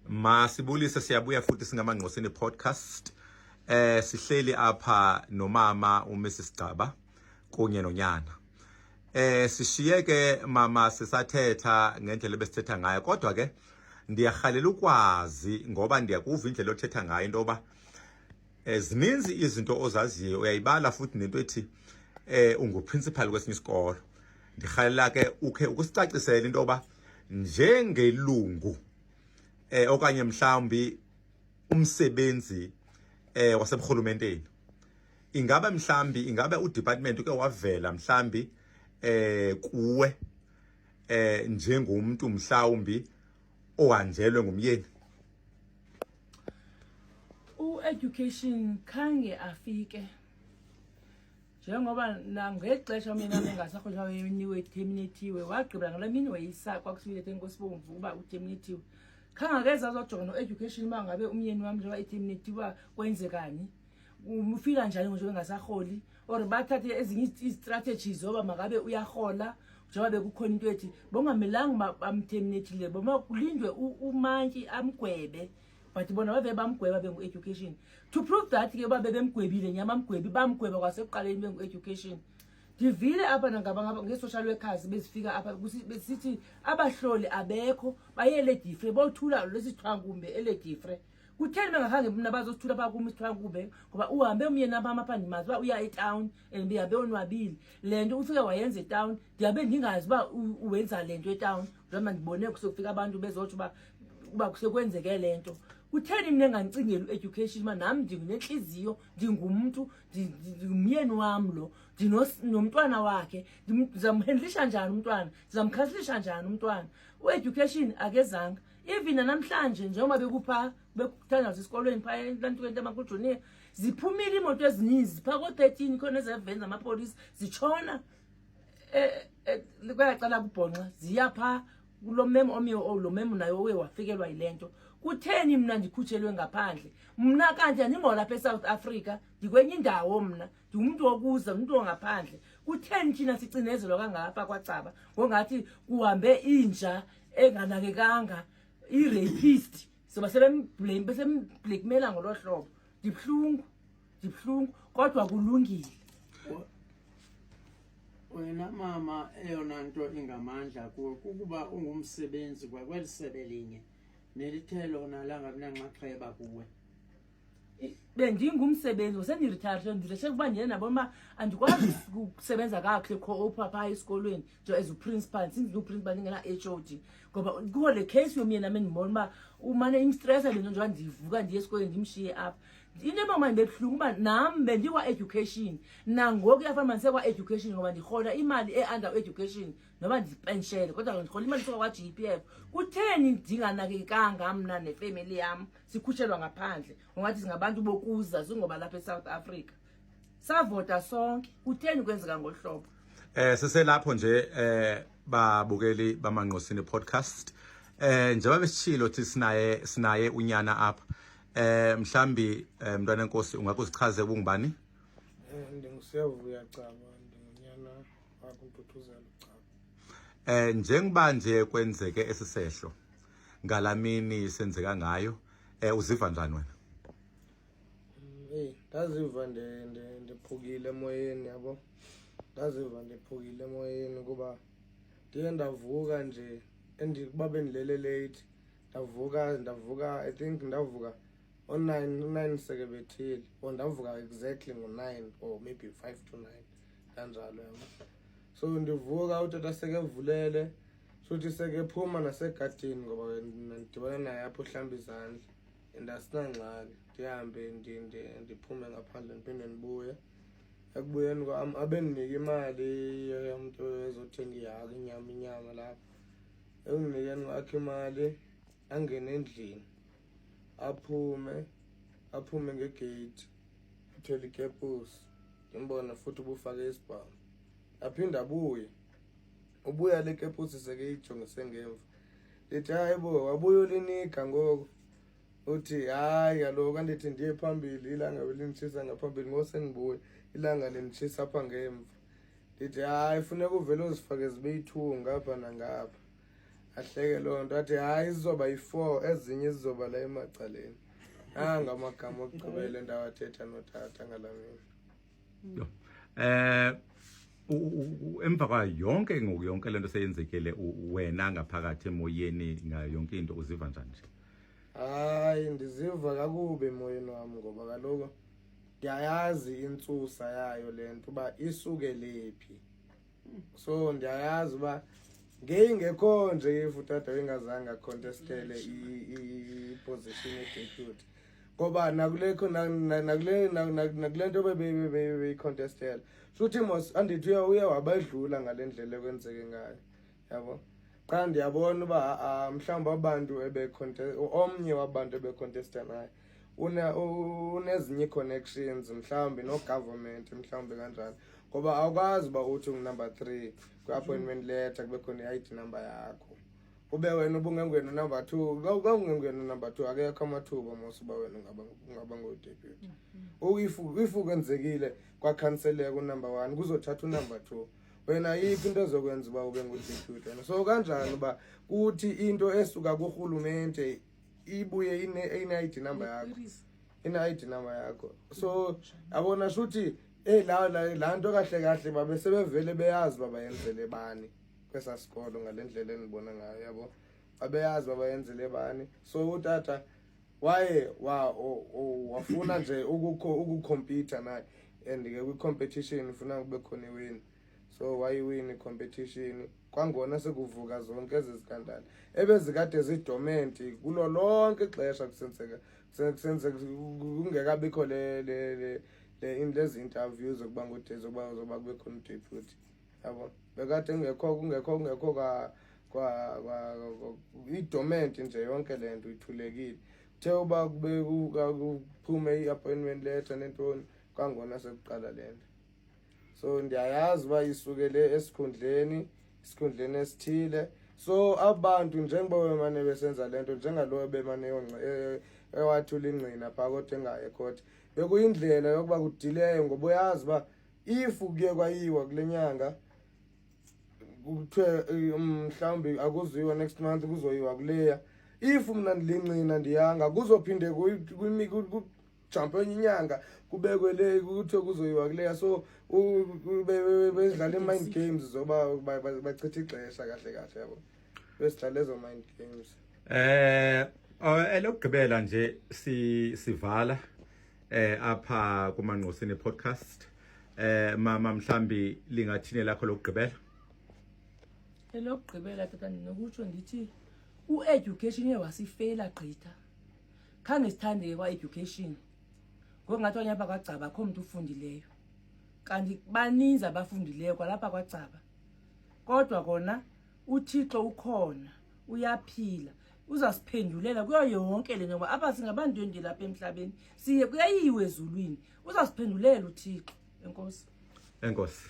Masibulise, siyabuya futhi singaMangqosini Podcast. Sihleli apha nomama uMrs Gcaba kunye nonyana. Sishiye ke, mama, sisathetha ngendlela ebesithetha ngayo, kodwa ke ndiyarhalela ukwazi, ngoba ndiyakuva indlela othetha ngayo into yoba zininzi izinto ozaziyo, uyayibala futhi nento ethi unguprincipal kwesinye isikolo. Ndirhalela ke ukhe ukusicacisela into yoba njengelungu okanye mhlawumbi umsebenzi waseburhulumenteni, ingabe mhlambi ingabe udepartment uke wavela mhlambi kuwe njengomuntu mhlawumbi ohanjelwe ngumyeni? U-education khange afike, njengoba nangexesha mina bengasarholiswa, wayeniwe, terminatiwe, wagqibela ngala mini wayisa kwakusibile eNkosibomvu uba uterminatiwe. Khange akeze azojonga no-education uba ngabe umyeni wam njengoba eterminatiwe kwenzekani, ufila njani njengoba engasarholi, or bathathe ezinye izi-strategies zoba makabe uyarhola, njengoba bekukhona into ethi bongamelanga bamterminatile, boma kulindwe umantyi amgwebe, but bona bave bamgweba bengu-education. To prove that ke uba bebemgwebile nyama amgwebi, bamgweba kwasekuqaleni bengu-education. Ndivile apha ngee-social workers bezifika apha besithi abahloli abekho, baye eLedifre bothula lesithwankumbe eLedifre. Kutheni bengakhange mna bazosithula phaa kum isithwankumbe? Ngoba uhambe umyeni apha apha, ndimazi uba uya etawuni and ndihambe onwabile. Le nto ufike wayenza etawuni, ndihambe ndingazi uba uwenza le nto etawuni, njengoba ndibone kusokufika abantu bezotsho uba kusekwenzeke le nto. Kutheni mna engandicingeli u-education uba nam ndinentliziyo, ndingumntu, ndingumyeni wam lo, nomntwana wakhe, ndizamhandlisha njani umntwana, ndizamkhasilisha njani umntwana? U-education akezanga even nanamhlanje, njengoba bekupha bekuthandaza esikolweni phaa entantukweni emakuJunior, ziphumile iimoto ezininzi phaa ko-13, khona ezeveni zamapolisa zitshona kwelaa kubhonxa, ziya phaa kulo memo omnye. Lo memo naye oye wafikelwa yile nto. Kutheni mna ndikhutshelwe ngaphandle? Mna kanti andingolapha eSouth Africa, ndikwenye indawo, mna ndingumntu wokuza, umntu wongaphandle. Kutheni thina sicinezelwa kangapha kwaCaba ngongathi kuhambe inja enganakekanga, i-rapist, soba sebemblame, besemblackmaila ngolo hlobo? Ndibuhlungu, ndibuhlungu, kodwa kulungile. Wena mama, eyona nto ingamandla kuwe kukuba ungumsebenzi kwakweli sebe linye nelithe lona langabi nanxaxheba kuwe. Bendingumsebenzi, sendiritarishe, ndireshe kuba ndiye nabona uba andikwazi ukusebenza kakuhle co-opa phaa esikolweni nje as uprincipal, since ndinguprincipal ndingena-HOD, ngoba kukho le case yomyeni nam endibona uba umane imstresa le nto, njengoba ndivuka ndiye esikolweni ndimshiye apha. Into ebanguma ndibebuhlungu uba nam bendikwa-education, nangoku iyafana uba ndisekwa-education, ngoba ndirhola imali e-under education noba ndipenshele, kodwa ndirhola imali isuka kwa-GPF. Kutheni ndinganakekanga mna nefemeli yam, sikhutshelwa ngaphandle ungathi singabantu bokuza, singoba lapha eSouth Africa savota sonke? Kutheni kwenzeka ngolu hlobo? Siselapho nje, babukeli baMangqosini Podcast. Njengoba besitshilo thi sinaye unyana apha. Mhlambi mntwana enkosi, ungakuzichaze ubungubani? NdinguSiyavuya Caba, ndingunyana wakho Ntuthuzelo Caba. Njengoba nje kwenzeke esisehlo ngalamini senzeka ngayo, uziva njani wena? Hey, ndaziva ndiphukile emoyeni, yabo. Ndaziva ndiphukile emoyeni kuba ndiye ndavuka nje kuba bendilele late, ndavuka, I think ndavuka o-9, u-9 sekebethile, or ndavuka exactly ngo-9 or maybe 8:55 kanjalo, yabo. So ndivuka utata sekevulele, futhi sekephuma nasegadini, ngoba ndidibana naye apho uhlamba izandla and asinangxaki. Ndihambe ndiphume ngaphandle, ndiphinde ndibuye. Ekubuyeni kwam abendinika imali yomntu ezothenga ihagu, inyama lapha. Ekundinikeni kwakhe imali, angene endlini, aphume ngegeyithi ethwele ikepusi, ndimbone futhi ubufake isibhamu. Aphinde abuye, ubuya le kepusi sekeyijongise ngemva. Ndithi, "Hayi bo, wabuya ulinika ngoku." Uthi, "Hayi kaloku, andithi ndiye phambili, ilanga belinditshisa ngaphambili, ngoku sendibuya ilanga linditshisa apha ngemva." Ndithi, "Hayi, funeka uvele uzifake zibe yi-two ngapha nangapha." Ahleke loo nto athi hayi, zizoba yi-four, ezinye zizoba la emacaleni. Nanga amagama okugqibela endawathetha notata ngalaa mini. Yho. Emva kwayo yonke ngoku, yonke lento seyenzekile, wena ngaphakathi emoyeni ngayo yonke into, uziva njani nje? Hayi, ndiziva kakubi emoyeni wam, ngoba kaloku ndiyayazi intsusa yayo le nto uba isukele phi. So ndiyayazi uba ngeyingekho nje if utata wengazange acontestele i-position ye-deputy, ngoba nakule nto bebeyicontestela, shuthi mos andithi uye wabadlula ngale ndlela ekwenzeke ngayo, yabo. Qha ndiyabona uba mhlawumbi abantu omnye wabantu ebecontesta naye unezinye ii-connections, mhlawumbi no-government, mhlawumbi kanjani, ngoba awukwazi uba uthi ungu-number 3 kwi-appointment letter, kube khona i-ID number yakho, ube wena ubungengwena number 2. Xa ungengwena number 2, akekho amathuba mos uba wena ungaba ngudeputy. If kwenzekile kwakhanseleka unumber 1, kuzothatha unumber 2, wena ayikho into ezokwenza uba ube ngudeputy wena. So kanjani uba kuthi into esuka kurhulumente ibuye ine-ID number yakho, ine-ID number yakho? So yabona, shuthi laa nto kahle kahle babe sebevele beyazi uba bayenzele bani kwesaa sikolo, ngale ndlela endibona ngayo, yabo, babeyazi uba bayenzele bani. So utata waye wafuna nje ukucompeta naye, and ke kwi-competition ufuna kube khona iwin, so wayiwina i-competition. Kwangona sekuvuka zonke ezi zikandala ebezikade zidormant kulo lonke ixesha kusenzeka kungekabikho le lezi interviews zokuba ngude zokuba kube khona udeputy, yabo. Bekade kungekho kwa idormant nje yonke le nto ithulekile. Kuthe uba kube kuphume i-appointment letter nentoni, kwangona sekuqala le nto. So ndiyayazi uba isukele esikhundleni esithile. So abantu njengoba bemane besenza le nto, njengalo bemane ewathula ingcina phaa kodwa engayi ekhoti, bekuyindlela yokuba kudileyo, ngoba uyazi uba if kuye kwayiwa kule nyanga, kuthiwe mhlawumbi akuziwa next month, kuzoyiwa kuleya, if mna ndilingcina ndiyanga, kuzophinde kujampe enye inyanga, kubekwe le, kuthiwe kuzoyiwa kuleya. So bezidlala ii-mind games zoba bachithe ixesha kahle kahle, yabo, besidlala ezo mind games. Elokugqibela nje sivala apha kuMangqosini podcast, mama, mhlambi lingathini lakho lokugqibela? Elokugqibela, tata, ndinokutsho ndithi u-education uye wasifeyila gqitha. Khange sithande ke kwa-education, ngokungathi okanye apha kwaGcaba akho mntu ufundileyo, kanti baninzi abafundileyo kwalapha kwaGcaba. Kodwa kona uThixo ukhona, uyaphila, uzasiphendulela kuyo yonke le nto, ngoba apha singabantwendi lapha emhlabeni, siye kuyayiwe ezulwini, uzasiphendulela uThixo. Enkosi. Enkosi.